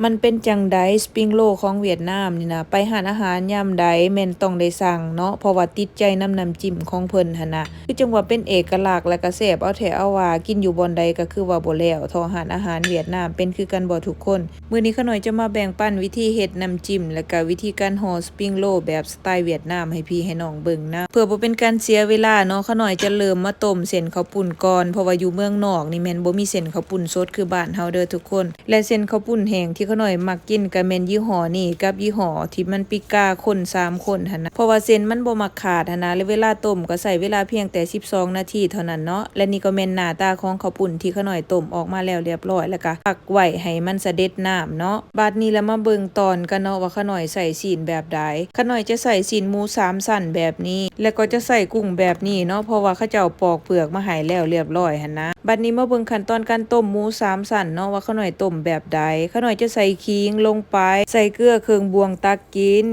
ມັນເປັນຈັ່ງໃດ Spring Roll ຂອງຫວຽດນາມນີ້ນະ ໄປຮ້ານອາຫານຍາມໃດແມ່ນຕ້ອງໄດ້ສັ່ງເນາະ ເພາະວ່າຕິດໃຈນຳນ້ຳຈິ້ມຂອງເພິ່ນຫັ້ນນະ ຄືຈັ່ງວ່າເປັນເອກະລັກ ແລ້ວກະແຊບເອົາແທ້ເອົາວ່າ ກິນຢູ່ບ່ອນໃດກະຄືວ່າບໍ່ແລ້ວເທົ່າຮ້ານອາຫານຫວຽດນາມ ເປັນຄືກັນບໍ່ທຸກຄົນ? ມື້ນີ້ຂ້ານ້ອຍຈະມາແບ່ງປັນວິທີເຮັດນ້ຳຈິ້ມ ແລ້ວກະວິທີການຫໍ່ Spring Roll ແບບສະໄຕຫວຽດນາມໃຫ້ພີ່ໃຫ້ນ້ອງເບິ່ງນຳ ເພື່ອບໍ່ເປັນການເສຍເວລາເນາະ ຂ້ານ້ອຍຈະເລີ່ມມາຕົ້ມເສັ້ນເຂົ້າປຸ້ນກ່ອນ ເພາະວ່າຢູ່ເມືອງນອກນີ້ແມ່ນບໍ່ມີເສັ້ນເຂົ້າປຸ້ນສົດຄືບ້ານເຮົາເດີທຸກຄົນ ແລະ ເສັ້ນເຂົ້າປຸ້ນແຫ້ງທີ່ຂ້ານ້ອຍມັກກິນກະແມ່ນຍີ່ຫໍ້ນີ້ກັບຍີ່ຫໍ້ທີ່ມັນປິກາຄົນສາມຄົນຫັ້ນນະ ເພາະວ່າເສັ້ນມັນບໍ່ມັກຂາດຫັ້ນນະ ແລະ ເວລາຕົ້ມກະໃຊ້ເວລາພຽງແຕ່ສິບສອງນາທີເທົ່ານັ້ນເນາະ ແລະ ນີ້ກໍແມ່ນໜ້າຕາຂອງເຂົ້າປຸ້ນທີ່ຂ້ານ້ອຍຕົ້ມອອກມາແລ້ວລຽບລ້ອຍ ແລ້ວກະພັກໄວ້ໃຫ້ມັນສະເດັດນ້ຳເນາະ. ບາດນີ້ລະມາເບິ່ງຕອນກັນເນາະວ່າຂ້ານ້ອຍໃສ່ຊີ້ນແບບໃດ. ຂ້ານ້ອຍຈະໃສ່ຊີ້ນໝູສາມຊັ້ນແບບນີ້ ແລະ ກໍຈະໃສ່ກຸ້ງແບບນີ້ເນາະ ເພາະວ່າເຂົາເຈົ້າປອກເປືອກມາໃຫ້ແລ້ວລຽບລ້ອຍຫັ້ນນະ. ບາດນີ້ມາເບິ່ງຂັ້ນຕອນການຕົ້ມໝູສາມຊັ້ນເນາະວ່າຂ້ານ້ອຍຕົ້ມແບບໃດ. ຂ້ານ້ອຍຈະໃສ່ຂີງລົງໄປ, ໃສ່ເກືອເຄິ່ງບ່ວງຕັກກິນ.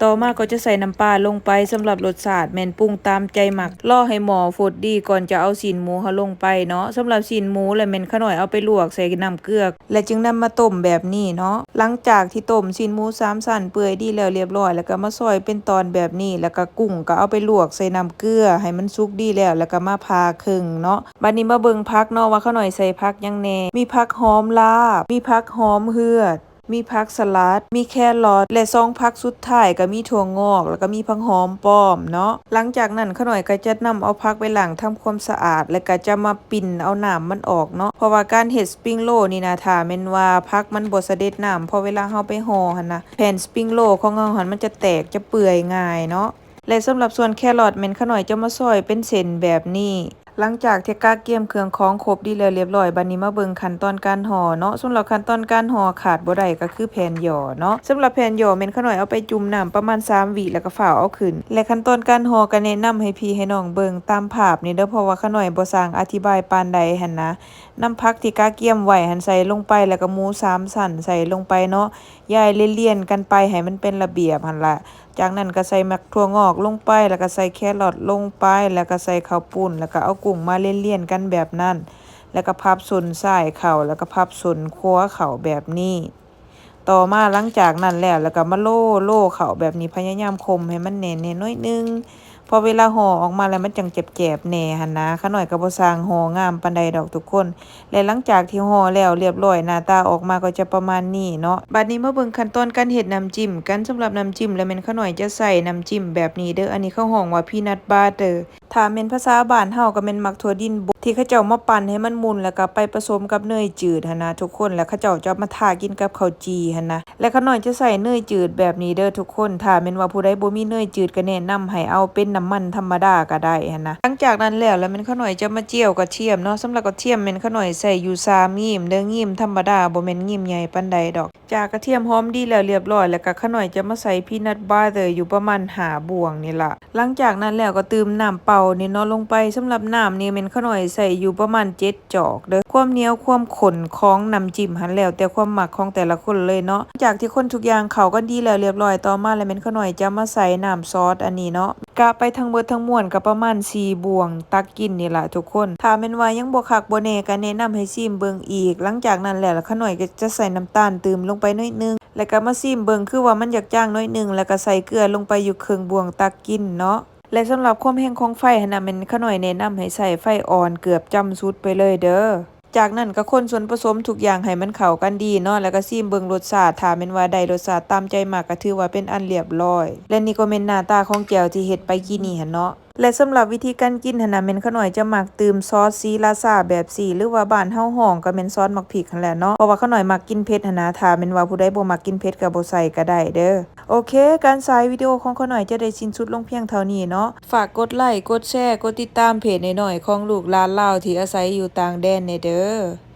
ຕໍ່ມາກໍຈະໃສ່ນ້ຳປາລົງໄປ ສຳລັບລົດຊາດແມ່ນປຸງຕາມໃຈມັກ. ລໍໃຫ້ໝໍ້ຟົດດີກ່ອນຈະເອົາຊີ້ນໝູເຮົາລົງໄປເນາະ. ສຳລັບຊີ້ນໝູລະແມ່ນຂ້ານ້ອຍເອົາໄປລວກໃສ່ນ້ຳເກືອ ແລະ ຈຶ່ງນຳມາຕົ້ມແບບນີ້ເນາະ. ຫຼັງຈາກທີ່ຕົ້ມຊີ້ນໝູສາມຊັ້ນເປື່ອຍດີແລ້ວລຽບລ້ອຍ ແລ້ວກໍມາຊອຍເປັນຕອນແບບນີ້ ແລ້ວກໍກຸ້ງກໍເອົາໄປລວກໃສ່ນ້ຳເກືອໃຫ້ມັນສຸກດີແລ້ວ ແລ້ວກໍມາຜ່າເຄິ່ງເນາະ. ບາດນີ້ມາເບິ່ງຜັກເນາະວ່າຂ້ານ້ອຍໃສ່ຜັກຫຍັງແດ່. ມີຜັກຫອມລາບ, ມີຜັກຫອມເຮືອດ, ມີຜັກສະຫຼັດ, ມີແຄຣອດ ແລະ ສອງຜັກສຸດທ້າຍກໍມີຖົ່ວງອກ ແລ້ວກໍມີຜັກຫອມປ້ອມເນາະ. ຫຼັງຈາກນັ້ນຂ້ານ້ອຍກໍຈະນຳເອົາຜັກໄປລ້າງທຳຄວາມສະອາດ ແລ້ວກໍຈະມາປິ່ນເອົານ້ຳມັນອອກເນາະ ເພາະວ່າການເຮັດ Spring Roll ນີ້ນະ ຖ້າແມ່ນວ່າຜັກມັນບໍ່ສະເດັດນ້ຳ ເພາະເວລາເຮົາໄປຫໍ່ຫັ້ນນະ ແຜ່ນ Spring Roll ຂອງເຮົາຫັ້ນມັນຈະແຕກ ຈະເປື່ອຍງ່າຍເນາະ. ແລະ ສຳລັບສ່ວນແຄຣອດແມ່ນຂ້ານ້ອຍຈະມາຊອຍເປັນເສັ້ນແບບນີ້. ຫຼັງຈາກທີ່ກະກຽມເຄື່ອງຂອງຄົບດີແລ້ວລຽບລ້ອຍ ບາດນີ້ມາເບິ່ງຂັ້ນຕອນການຫໍ່ເນາະ. ສຳລັບຂັ້ນຕອນການຫໍ່ຂາດບໍ່ໄດ້ກໍຄືແຜ່ນຫຍໍ້ເນາະ. ສຳລັບແຜ່ນຫຍໍ້ແມ່ນຂ້ານ້ອຍເອົາໄປຈຸ່ມນ້ຳປະມານສາມວິ ແລ້ວກໍຟ້າວເອົາຂຶ້ນ ແລະ ຂັ້ນຕອນການຫໍ່ກໍແນະນຳໃຫ້ພີ່ໃຫ້ນ້ອງເບິ່ງຕາມພາບນີ້ເດີ ເພາະວ່າຂ້ານ້ອຍບໍ່ຊ່າງອະທິບາຍປານໃດຫັ້ນນະ. ນຳຜັກທີ່ກະກຽມໄວ້ຫັ້ນໃສ່ລົງໄປ ແລ້ວກໍໝູສາມຊັ້ນໃສ່ລົງໄປເນາະ ຢາຍລຽນໆກັນໄປໃຫ້ມັນເປັນລະບຽບຫັ້ນລະ. ຈາກນັ້ນກໍໃສ່ໝາກຖົ່ວງອກລົງໄປ ແລ້ວກໍໃສ່ແຄຣອດລົງໄປ ແລ້ວກໍໃສ່ເຂົ້າປຸ້ນ ແລ້ວກໍເອົາກຸ້ງມາລຽນໆກັນແບບນັ້ນ ແລ້ວກໍພັບສົ້ນຊ້າຍເຂົ້າ ແລ້ວກໍພັບສົ້ນຂວາເຂົ້າແບບນີ້. ຕໍ່ມາຫຼັງຈາກນັ້ນແລ້ວ ແລ້ວກໍມາໂລໆເຂົ້າແບບນີ້ ພະຍາຍາມຄົມໃຫ້ມັນແໜ້ນແດ່ໜ້ອຍໜຶ່ງ ເພາະເວລາຫໍ່ອອກມາແລ້ວມັນຈັ່ງແຈບໆແດ່ຫັ້ນນະ. ຂ້ານ້ອຍກໍບໍ່ຊ່າງຫໍ່ງາມປານໃດດອກທຸກຄົນ. ແລະ ຫຼັງຈາກທີ່ຫໍ່ແລ້ວລຽບລ້ອຍ ໜ້າຕາອອກມາກໍຈະປະມານນີ້ເນາະ. ບາດນີ້ມາເບິ່ງຂັ້ນຕອນການເຮັດນ້ຳຈິ້ມກັນ. ສຳລັບນ້ຳຈິ້ມແລ້ວແມ່ນຂ້ານ້ອຍຈະໃສ່ນ້ຳຈິ້ມແບບນີ້ເດີ ອັນນີ້ເຂົາຮ້ອງວ່າ peanut butter ຖ້າແມ່ນພາສາບ້ານເຮົາກໍແມ່ນໝາກຖົ່ວດິນບົດ ທີ່ເຂົາເຈົ້າມາປັ່ນໃຫ້ມັນໝຸ່ນ ແລ້ວກໍໄປປະສົມກັບເນີຍຈືດຫັ້ນນະທຸກຄົນ ແລ້ວເຂົາເຈົ້າຈະມາທາກິນກັບເຂົ້າຈີ່ຫັ້ນນະ. ແລະ ຂ້ານ້ອຍຈະໃສ່ເນີຍຈືດແບບນີ້ເດີທຸກຄົນ. ຖ້າແມ່ນວ່າຜູ້ໃດບໍ່ມີເນີຍຈືດ ກໍແນະນຳໃຫ້ເອົາເປັນນ້ຳມັນທຳມະດາກໍໄດ້ຫັ້ນນະ. ຫຼັງຈາກນັ້ນແລ້ວ ແລ້ວແມ່ນຂ້ານ້ອຍຈະມາຈຽວກະທຽມເນາະ. ສຳລັບກະທຽມແມ່ນຂ້ານ້ອຍໃສ່ຢູ່ສາມງິ້ມເດີ, ງິ້ມທຳມະດາ ບໍ່ແມ່ນງິ້ມໃຫຍ່ປານໃດດອກ. ຈາກກະທຽມຫອມດີແລ້ວລຽບລ້ອຍ ແລ້ວກະຂ້ານ້ອຍຈະມາໃສ່ peanut butter ຢູ່ປະມານຫ້າບ່ວງນີ້ລະ. ຫຼັງຈາກນັ້ນແລ້ວກໍຕື່ມນ້ຳເປົ່ານີ້ເນາະລົງໄປ. ສຳລັບນ້ຳນີ້ແມ່ນຂ້ານ້ອຍໃສ່ຢູ່ປະມານເຈັດຈອກເດີ. ຄວາມໜຽວຄວາມຂຸ້ນຂອງນ້ຳຈິ້ມຫັ້ນແລ້ວແຕ່ຄວາມມັກຂອງແຕ່ລະຄົນເລີຍເນາະ. ຈາກທີ່ຄົນທຸກຢ່າງເຂົ້າກັນດີແລ້ວລຽບລ້ອຍ ຕໍ່ມາແລ້ວແມ່ນຂ້ານ້ອຍຈະມາໃສ່ນ້ຳຊອດອັນນີ້ເນາະ. ກະໄປທັງເບິດທັງມວນກໍປະມານສີ່ບ່ວງຕັກກິນນີ້ລະທຸກຄົນ. ຖ້າແມ່ນວ່າຍັງບໍ່ຄັກບໍ່ແນ່ກໍແນະນຳໃຫ້ຊີມເບິ່ງອີກ. ຫຼັງຈາກນັ້ນແລ້ວ ຂ້ານ້ອຍກໍຈະໃສ່ນ້ຳຕານຕື່ມລົງໄປໜ້ອຍໜຶ່ງ ແລ້ວກໍມາຊີມເບິ່ງ ຄືວ່າມັນຢາກຈາງໜ້ອຍໜຶ່ງ ແລ້ວກໍໃສ່ເກືອລົງໄປຢູ່ເຄິ່ງບ່ວງຕັກກິນເນາະ. ແລະ ສຳລັບຄວາມແຮງຂອງໄຟຫັ້ນນະ ແມ່ນຂ້ານ້ອຍແນະນຳໃຫ້ໃຊ້ໄຟອ່ອນເກືອບຈຳສຸດໄປເລີຍເດີ. ຈາກນັ້ນກໍຄົນສ່ວນປະສົມທຸກຢ່າງໃຫ້ມັນເຂົ້າກັນດີເນາະ ແລ້ວກໍຊີມເບິ່ງລົດຊາດ. ຖ້າແມ່ນວ່າໄດ້ລົດຊາດຕາມໃຈມັກ ກໍຖືວ່າເປັນອັນລຽບລ້ອຍ. ແລະ ນີ້ກໍແມ່ນໜ້າຕາຂອງແຈ່ວທີ່ເຮັດໄປກີ້ນີ້ຫັ້ນເນາະ. ແລະ ສຳລັບວິທີການກິນຫັ້ນນະ ແມ່ນຂ້ານ້ອຍຈະມັກຕື່ມຊອດສີລາຊາແບບຊີ້ ຫຼືວ່າບ້ານເຮົາຮ້ອງກໍແມ່ນຊອດໝາກພິກຫັ້ນແຫຼະເນາະ ເພາະວ່າຂ້ານ້ອຍມັກກິນເຜັດຫັ້ນນະ. ຖ້າແມ່ນວ່າຜູ້ໃດບໍ່ມັກກິນເຜັດກໍບໍ່ໃສ່ກໍໄດ້ເດີ. ໂອເຄ ການສາຍວິດີໂອຂອງຂ້ານ້ອຍຈະໄດ້ສິ້ນສຸດລົງພຽງເທົ່ານີ້ເນາະ. ຝາກກົດໄລ, ກົດແຊ, ກົດຕິດຕາມເພຈນ້ອຍໆຂອງລູກຫຼານລາວທີ່ອາໄສຢູ່ຕ່າງແດນແດ່ເດີ.